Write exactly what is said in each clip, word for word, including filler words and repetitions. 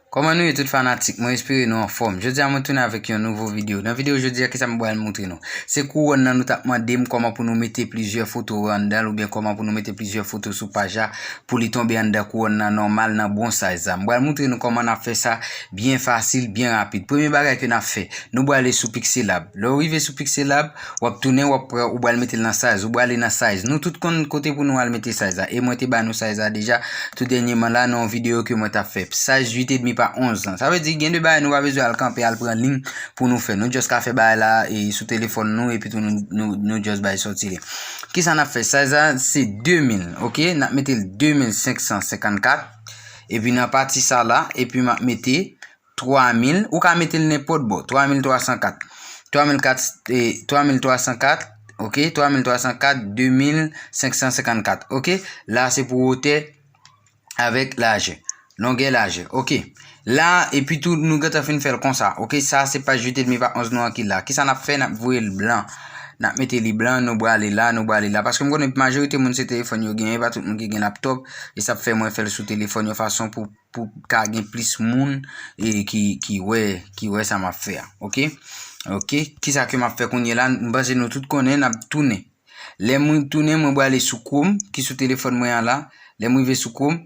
Kòman nou ye tout fanatik? Mwen espere nou anfòm. Jodi a mwen tounen avèk yon nouvo videyo. Nan videyo jodi a, kisa m pral moutre nou? Se kouwòn nan nou t ap mande m kòman pou nou mete plizyè foto anndan l oubyen kòman pou nou mete plizyè foto sou paj la pou li tonbe anndan kouwòn nan nòmal nan bon size la. M pral moutre nou kòman n ap fè sa byen fasil, byen rapid. Premye bagay ke n ap fè, nou prale sou Pixelab. Lè w rive sou Pixelab, w ap tounen, w ap pran, ou pral mete l nan size, ou prale nan size. Nou tout konn kote pou nou al mete size la. E mwen te ba nou size la deja tou dènyèman la nan yon videyo ke mwen t ap fè. Size uit edmi pa onz lan. Sa vle di gen de bagay nou pa bezwen al kanpe, al pran liy pou nou fè. Nou just ka fè bagay la e sou telefòn nou epi tou nou, nou, nou just bay sòti li. Kisa n ap fè? Size la se de mil, oke? N ap mete l de mil senk san senkannkat. Epi nan pati sa la, epi m ap mete twa mil, ou ka mete l nenpòt bò, twa mil twa san kat. Twa mil kat, e, twa mil twa san kat, oke, twa mil twa san kat, de mil senk san senkannkat, oke. La, se pou wotè avèk lajè, longè, lajè, oke. La, epi tou, nou gentan fin fè l konsa, oke. Sa, se paj uit edmi pa onz nou an ki la. Kisa n ap fè? N ap voye l blan. N ap mete li blan, nou prale la, nou prale la. Paske m konnen majorite moun se telefòn yo genyen, pa tout moun ki gen laptòp, e sa ap fè mwen fè l sou telefòn yon fason pou pou ka gen plis moun e ki, ki wè, ki wè sa m ap fè a. Oke? Oke? Kisa ke m ap fè kounye la? M panse nou tout konnen, n ap tounen. Lè mwen tounen, mwen prale sou Chrome, ki sou telefòn mwen an la. Lè m rive sou Chrome,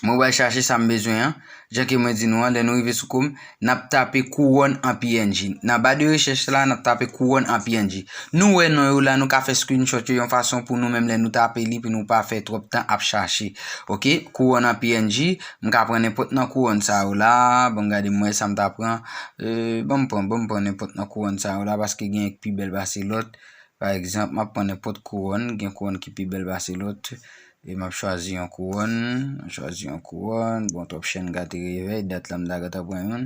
mwen pral chache sa m bezwen an. Jan ke mwen di nou an, lè nou rive sou Chrome, n ap tape kouwòn an P N G. Nan ba de rechèch la, n ap tape kouwòn an P N G. Nou wè non yo la, nou ka fè screenshot yo yon fason pou nou menm lè nou tape li, pou nou pa fè twòp tan ap chache. Oke, kouwòn an P N G, m ka pran nenpòt nan kouwòn sa yo la. Ban m gade m wè sa m ta pran. E, ban m pran, ban m pran nenpòt nan kouwòn sa yo la, paske gen ki pi bèl pase lòt. Pa egzanp, m ap pran nenpòt kouwòn, gen kouwòn ki pi bèl pase lòt. E m ap chwazi yon kouwòn, m ap chwazi yon kouwòn. Bon, twòp chen gate revèy, dat la m ta gentan pran youn.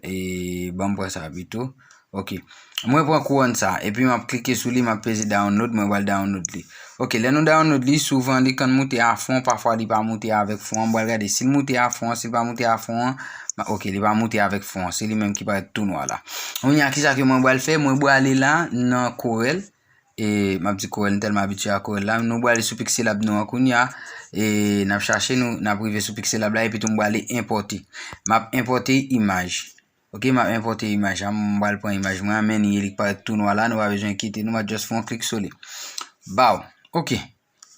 E ban m pran sa pito. Oke. Mwen pran kouwòn sa, epi m ap klike sou li, m ap peze download, mwen pral download li. Oke, lè nou download li, souvan li konn moute a fon, pafwa li pa moute avèk fon an. M pral gade si l moute a fon an, si l pa moute a fon an. Oke, li pa moute avèk fon an, se li menm ki parèt tou nwa la. Kounye a, kisa ke mwen pral fè? Mwen prale la nan Corel. E m ap di Corel, m tèlman abitye a Corel la. Nou prale sou Pixelab nou an kounye a. E n ap chache, nou, n ap rive sou Pixelab la, epi tou m prale enpòte. M ap enpòte imaj. Oke, m ap enpòte imaj la. M pral pran imaj mwen an, men li parèt tou nwa la, nou pa bezwen enkyete nou, m ap just fè yon klik sou li. Baw. Oke.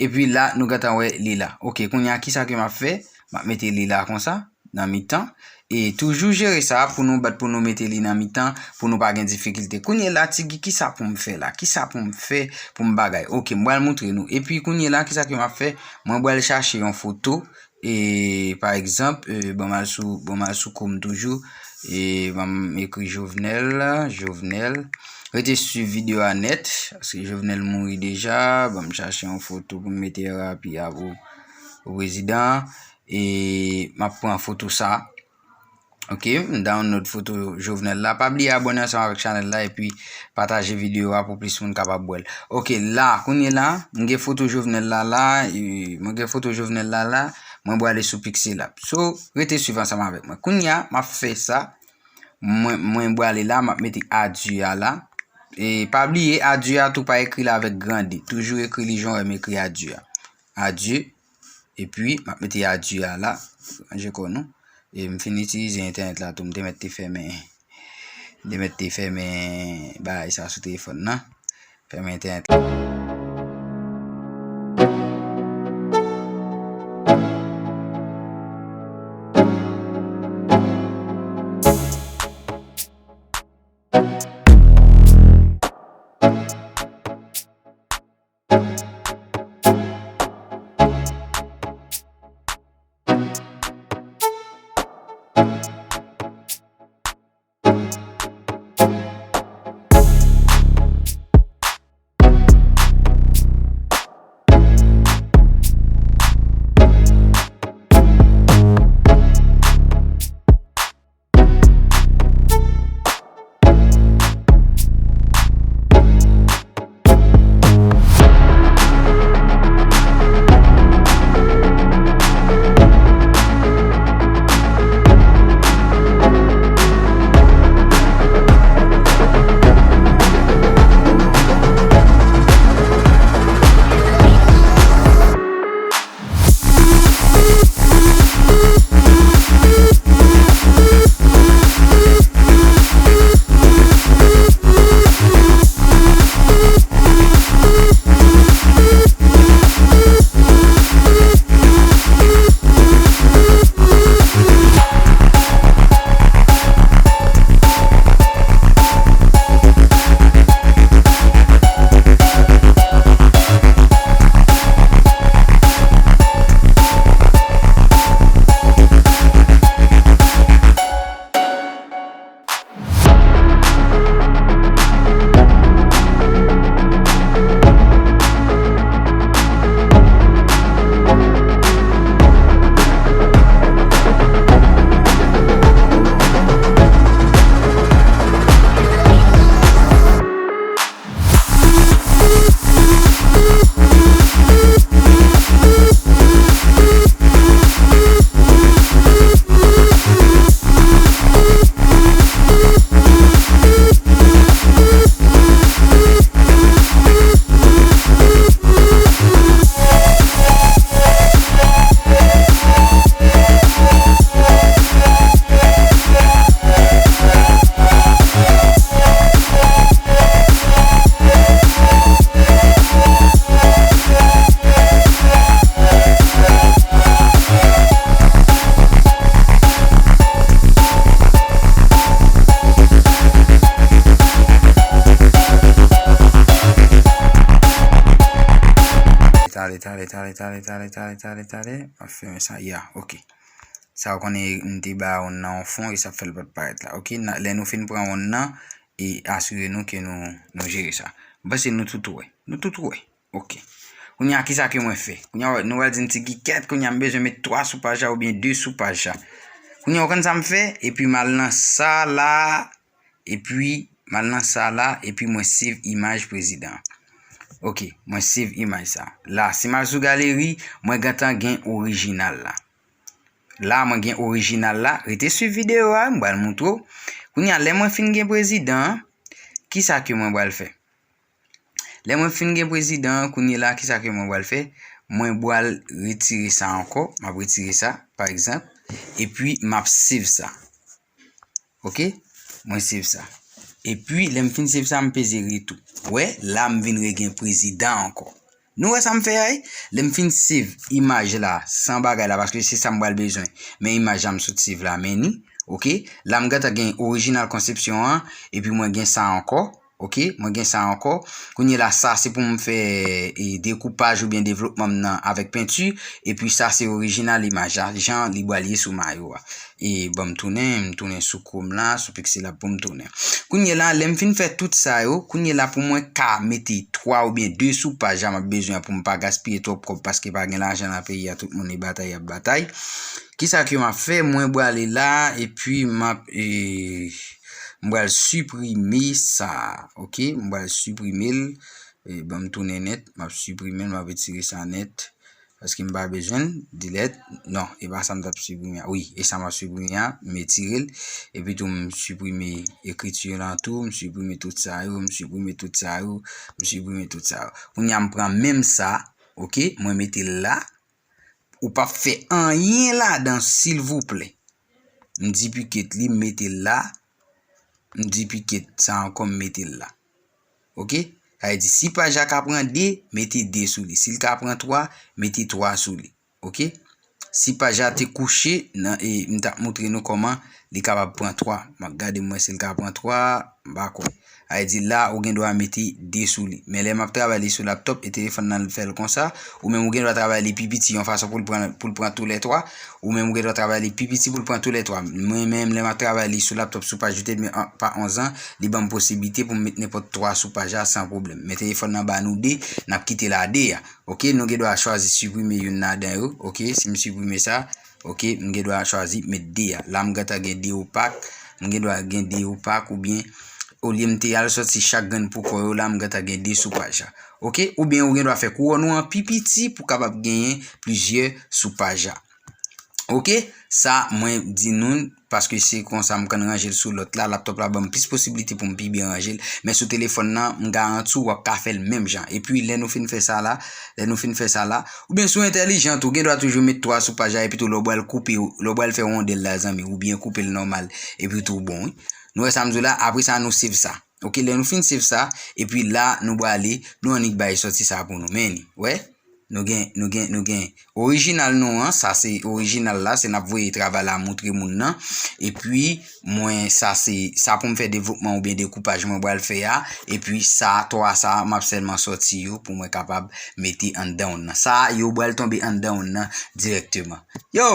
Epi la, nou gentan wè li la. Oke, kounye a, kisa ke m ap fè? M ap mete li la konsa, nan mitan. E toujou jere sa pou nou bat, pou nou mete li nan mitan, pou nou pa gen difikilte. Kounye la, Tigi, kisa pou m fè la? Kisa pou m fè pou m bagay? Oke, m pral moutre nou. Epi kounye la, kisa ke m ap fè? Mwen pral chache yon foto. E, pa egzanp, e, ban m al sou, ban m al sou Chrome toujou. E, ban m ekri Jovenel, Jovenel. Rete swiv videyo a nèt, paske Jovenel mouri deja. Ban m chache yon foto pou m mete rapi a pou, pou prezidan an. E, m ap pran foto sa. Oke, m download foto Jovenel la. Pa bliye abòne ansanm avèk chanèl la epi pataje videyo a pou plis moun kapab wè l. Oke, la, kounye la, m gen foto Jovenel la la, e, mwen gen foto Jovenel la la, mwen prale sou Pixelab. So, rete swiv ansanm avèk mwen. Kounye a, m ap fè sa. Mwen, mwen prale la, m ap mete adye a la. E pa bliye, adye a tou pa ekri l avèk gran D. Toujou ekri li jan w wè m ekri adye a. Adye. Epi, m ap mete adye a la. Ranje kò nou. E m fin itilize entènèt la tou. M te mèt te fèmen. M te mèt te fèmen bagay sa sou telefòn nan. Fèmen entènèt la. Tale, tale, tale, tale, tale, tale, tale. M ap fèmen sa. Ya, ok. Sa ou konnen m te ba wonn nan yon fon e sa fè l pa t parèt la. Ok, lè nou fin pran wonn nan, e asire nou ke nou, nou jere sa. M panse nou tout wè. Nou tout wè. Ok. Kounye a, kisa ke mwen fè? Kounye a, nou pral di m ti gikèt, kounye a m bezwen met twa sou paj la oubyen de sou paj la. Kounye a, ou konn sa m fè? Epi m al nan sa la, epi m al nan sa la, epi mwen save imaj prezidan. Ok, mwen save imaj sa. La, si m al sou galeri, mwen gentan gen orijinal la. La, mwen gen orijinal la. Rete swiv videyo a, m pral moutre w. Kounye a, lè mwen fin gen prezidan an, kisa ke mwen pral fè? Lè mwen fin gen prezidan an, kounye la, kisa ke mwen pral fè? Mwen pral retire sa ankò. M ap retire sa, pa egzanp. Epi, m ap save sa. Ok? Mwen save sa. Epi, lè m fin save sa, m peze retou. Wè, la, m vin regen prezidan ankò. Nou wè sa m fè a, wi? Lè m fin save imaj la, san bagay la, paske se sa m pral bezwen. Men imaj la m sot save la, men ni. Ok? La, m gentan gen orijinal konsepsyon an, epi mwen gen sa ankò. Ok, mwen gen sa ankò. Kounye la, sa se pou m fè, e, dekoupaj oubyen devlopman m nan avèk penti. Epi sa se orijinal imaj la, jan li pral ye sou mayo a. E ban m tounen, m tounen sou Chrome la, sou Pixelab pou m tounen. Kounye la, lè m fin fè tout sa yo, kounye la pou mwen ka mete twa oubyen de sou paj la m ap bezwen pou m pa gaspiye twòp kòb paske pa gen lajan nan peyi a, tout moun e batay ap batay. Kisa ke m ap fè? Mwen prale la, epi m ap, e, m pral siprime sa, ok? M pral siprime l. E, ban m tounen nèt, m ap siprime l, m ap retire sa nèt. Paske m pa bezwen l, delete. Non, e pa sa m t ap siprime a. Wi, e sa m ap siprime a, m retire l. Epi tou, m siprime ekriti lan tou, m siprime tout sa yo, m siprime tout sa yo, m siprime tout sa yo. Kounye a, m pran menm sa, ok? Mwen mete l la. Ou p ap fè anyen ladan, silvouplè. M dipliket li, m mete l la. M dipliket sa ankò, m mete l la. Ok? Sa vle di, si paj la ka pran de, mete de sou li. Si l ka pran twa, mete twa sou li. Ok? Si paj la te kouche, nan, e, m t ap moutre nou kòman li kapab pran twa. M ap gade m wè si l ka pran twa, m pa kwè. Sa vle di la, ou gen dwa mete de sou li. Men lè m ap travay li sou laptòp, e telefòn nan l fè l konsa, ou menm ou gen dwa travay li pi piti yon fason pou l pran, pou l pran toulètwa, ou menm ou gen dwa travay li pi piti pou l pran toulètwa. Mwen menm, lè m ap travay li sou laptòp, sou paj uit edmi pa onz an, li ban m posiblite pou m met nenpòt twa sou paj la san pwoblèm. Men telefòn nan ba nou de, n ap kite l a de a. Ok, nou gen dwa chwazi siprime youn ladan yo. Ok, si m siprime sa, ok, m gen dwa chwazi met de a. La, m gentan gen de opak. M gen dwa gen de opak oubyen, olye m te al sòti chak grenn pou kò yo, la, m gentan gen de sou paj la. Ok, oubyen ou gen dwa fè kouwòn ou an pi piti pou kapab genyen plizyè sou paj la. Ok, sa mwen di nou, paske se konsa m konn ranje l sou lòt la, laptòp la ban m plis posiblite pou m pi byen ranje l, men sou telefòn nan, m garanti w, w ap ka fè l menm jan. Epi, lè nou fin fè sa la, lè nou fin fè sa la, oubyen si w entèlijan tou, gen dwa toujou met twa sou paj la, epi tou, lè w pral koupe, lè w pral fè wondèl la, zanmi, ou byen koupe l nòmal, epi tou, bon, wi. Nou wè sa m di w la, apre sa, nou save sa. Ok, lè nou fin save sa, epi la, nou prale, nou annik bay sòti sa pou nou. Men li, wè? Nou gen, nou gen, nou gen orijinal nou an, sa se orijinal la, se n ap voye travay la moutre moun nan. Epi, mwen, sa se, sa pou m fè devlopman oubyen dekoupaj mwen pral fè a. Epi, sa, twa sa, m ap sèlman sòti yo pou mwen kapab mete anndan wonn nan. Sa, yo pral tonbe anndan wonn nan dirèkteman. Yo!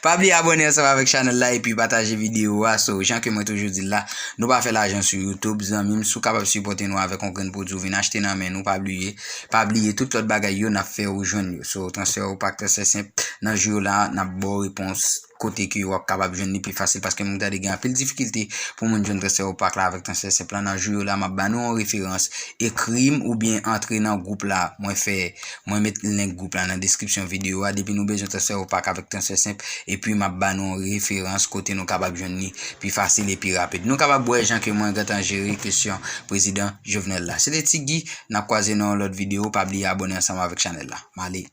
Pa bliye abòne ansanm avèk chanèl la epi pataje videyo a. So, jan ke mwen toujou di l la, nou pa fè lajan sou YouTube, zanmi m. Si w kapab sipòte nou avèk yon grenn pwodui w vin achte nan men nou, pa bliye, pa bliye tout lòt bagay yo, n ap fè ou jwenn yo. So, transfè ou pak, transfè senp, nan jou yo la, n ap ba w repons kote ke w ap kapab jwenn li pi fasil, paske m tande gen anpil difikilte pou moun jwenn transfè ou pak la avèk transfè senp la. Nan jou yo la, m ap ba nou yon referans, ekri m oubyen antre nan gwoup la. Mwen fè Mwen met link gwoup la nan deskripsyon videyo a. Depi nou bezwen transfè ou pak avèk transfè senp, epi m ap ba nou yon referans kote nou kapab jwenn li pi fasil e pi rapid. Nou kapab wè jan ke mwen gentan jere kesyon prezidan Jovenel la. Se te Ti Guy, n ap kwaze nan yon lòt videyo. Pa bliye abòne ansanm avèk chanèl la. M ale.